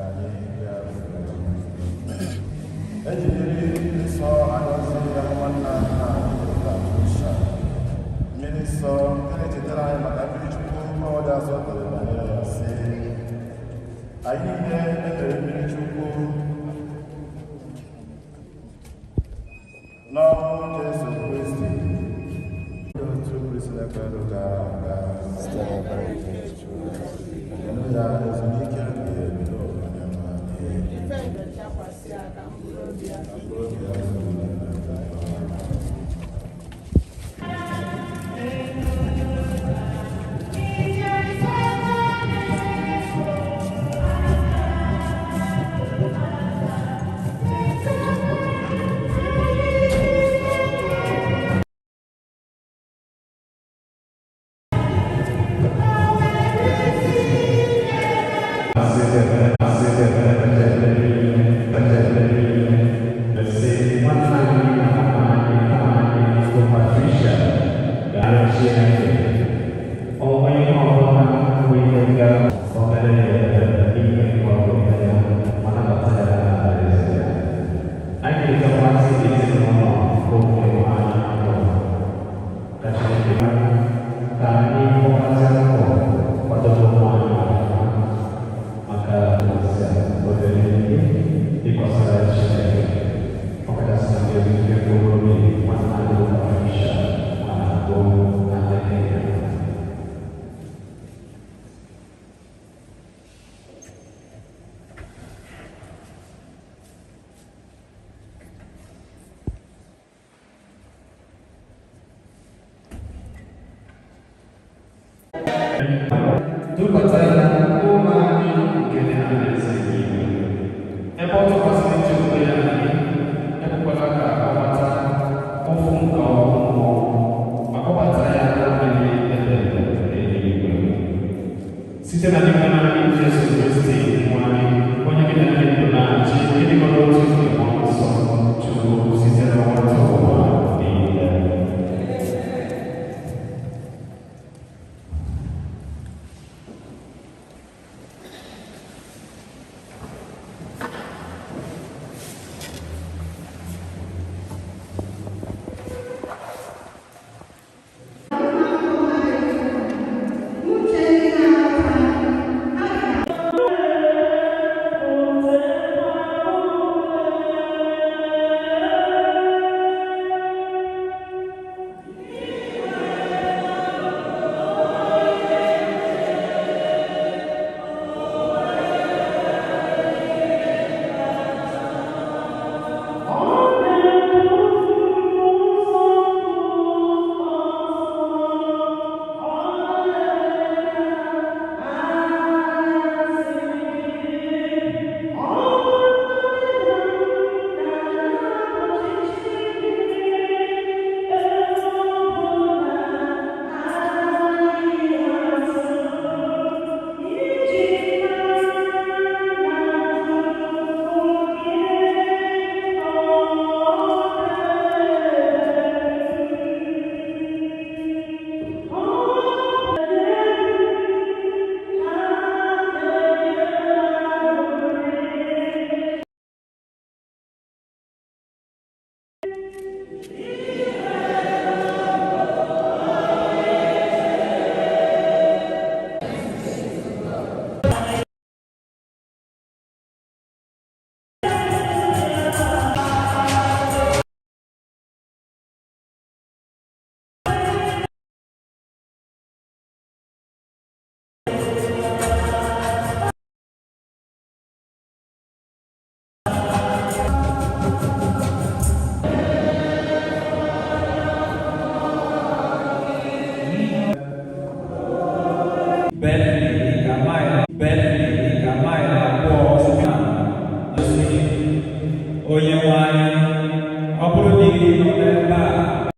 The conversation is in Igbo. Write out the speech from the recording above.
Ka anyị bịa. Ejiri nsọ agọzi ya nwanne nna anyị bụ Patricia. Mmiri nsọ nke na-echetara anyị maka mmiri Chukwu Mmụọ dị asọ tere banyere ya, sị anyị niile emere mmiri Chukwu n'ọnwụ Jesu Kristi. Ndị otu Kristi na-ekpere gara aga Site n'ebere nke Chukwu. Nyenụ ya ezumike ebighị ebi n'ụwa, Onyenwe anyị. Ife ndo chakwasị ya ka mkpụrụ obi ya Ka mkpụrụ obi ya zuo ike na ndokwa. Ka anyị gbakọta mbọ kwadobe onwe anyị ọfụma maka ụbọchị a, obere ihe ịkọsara Chineke, ọkachasị maka ezumike mkpụrụ obi nwanne anyị bụ Patricia Nwanagbo na ndị Kenya. Dubata ya n'ụlọ anyị nke dị n'alaeze eluigwe. Ebe ọ tụkwasịrị nchekwube ya na gị, ekwekwala ka ọ mata ụfụ nke ọkụ mmụọ, ma kpọbata ya n'obi ebere n'eluigwe. Site na Dinwenụ anyị Jesu Kristi, nwa anyị, onye gị na ndị ndụ na-achị, ịdịkọ n'otu nke Mmụọ Nsọ, Chukwu, site n'ọnwa ụwa niile. Bentley dị ka maịlụ Bentley dị ka maịlụ 2 site na sị, Onyenwe anyị, ọ bụrụ na ị nọ n'ebe a.